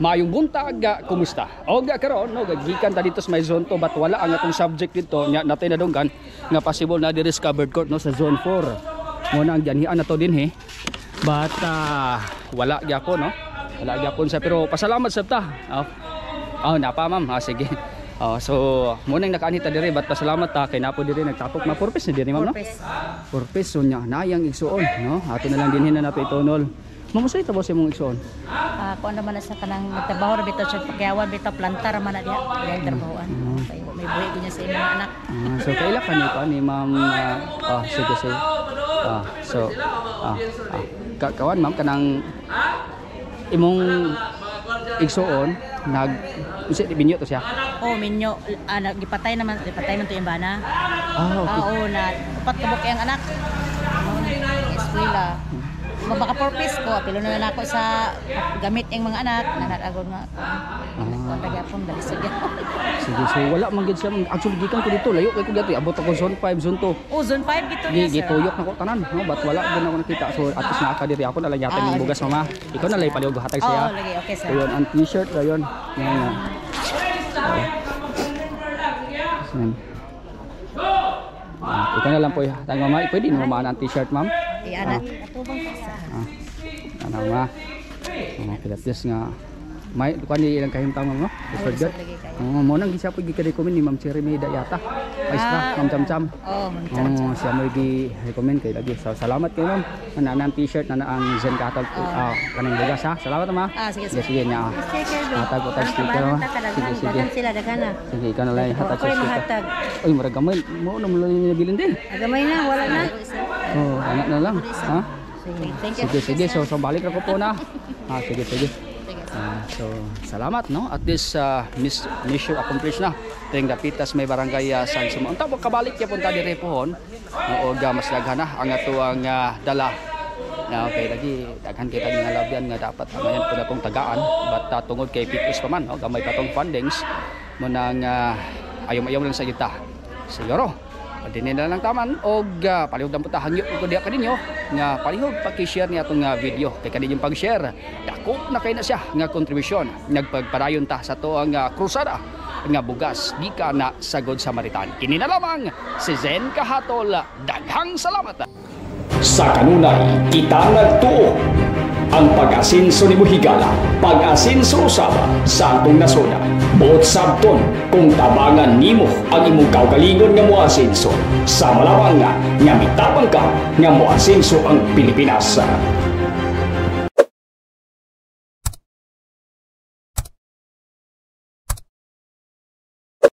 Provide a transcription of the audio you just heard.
Maayong buntag, kumusta? Og karon no, gikan ta dito sa may zone 2, but wala ang atong subject dito nya natay nadunggan nga possible na diri sa covered court, no, sa zone 4. Mo na ang gianhian nato dinhi. But wala gyapon, no. Wala gyapon sa, pero pasalamat sa ta. Oh. Oh, napa, ma'am. Ah, sige. Oh, so mo nang nakaanhi ta diri, but pasalamat ta kay napo diri nagtapok ma purpose ni diri, ma'am, no. Purpose. Purpose, so nya nayang igsuon, no. Ato na lang dinhi na nato itunol. Ma'am, unsay tabo sa imong igsuon? Ah, kuan naman na sa kanang nagtrabaho ra bitaw siya, pagyawan bitaw, plantar man na diha. Diyan trabahoan. Kay may buhi gyud niya sa imong anak. Ah, so kaila ka ni pa ni ma'am? Ah, sige sige. Ah, so kawan, ma'am, kanang imong igsuon nag unsa binyo to siya? Oh, minyo, ah, gipatay naman, gipatay man to yung bana. Ah, okay. Ah, oo, na upat ka buok ang anak. Eskwela. Mabaka purpose ko, apilo na lang ako sa gamit yung mga anak, nanatagod nga ako. Kuan ra gyapon, dali sa gyapon. Sige, so wala man gid siya, ma'am. Actually, gikan ko dito, layo kay ko dito, abot ako zone 5, zone 2. Oh, zone 5 gito Gi niya, sir. Gituyok na ko tanan, no, but wala gid ako nakita. So at least naa ka diri, ako na lang yata yung bugas, mama. Ikaw na lang palihog hatag siya. Oo, lagi, okay, sir. Ayun, ang t-shirt ayun. Yan nga. Yan. Ah, ikaw na lang po. Tang mama, pwede mo mama ang t-shirt, ma'am. Iana, atubang ka sa. Ah. Ano ma? Oh, at least nga may kuan ni ilang kahimtang, ma'am, no? Oh, Lisod lisod lagi kayo. Oh, mo nang gisa po gi-recommend ni Ma'am Cherry Meda yata. Maestra, Ah. Ma'am Chamcham. Oh, Ma'am Chamcham. Oh, siya mo gi-recommend kay lagi. So salamat kay ma'am. Ana ang t-shirt na ang Zen Cattle, ah, kanang bugas ha. Salamat, ma. Ah, sige, Sige, sige nya. Hatag ko tag sticker, ma. Sige, sige. Sila daghan na. Sige, ikaw na lang hatag sa Ako'y sticker. mahatag. Uy, murag gamay. Mo na mo lang nabilin din. Gamay na, wala na. Oh, anak na lang. Ha? Thank you. Sige, sige. So balik ra ko po na. Ah, sige, sige. Ah, so, salamat, no? At this mission accomplished na. Tuwing dapitas may barangay San Simon. Unta kabalik ya punta diri pohon. No, og mas daghan na ang atuang dala. Na okay lagi daghan kita nga labyan nga dapat amayan po natong tagaan, but tungod kay pitos pa man, no, gamay pa tong fundings mo nang ayaw-ayaw lang sa kita. Siguro dinhi na lang taman og palihog lang po ta, hangyo ko diha kaninyo nga palihog paki-share ni atong video kay kaninyong pag-share dako na kay na siya nga kontribusyon nagpagpadayon ta sa atuang krusada nga bugas gikan na sa Good Samaritan. Kini na lamang si Zen Kahatol, daghang salamat. Sa kanunay, kita nagtuo. Ang pag-asinso ni Muhigala, pag-asinso usab sa atong nasod. Buot sabton kung tabangan nimo ang imong kaugalingon nga moasinso. Sama lamang nga, nga mitabang ka nga moasinso ang Pilipinas.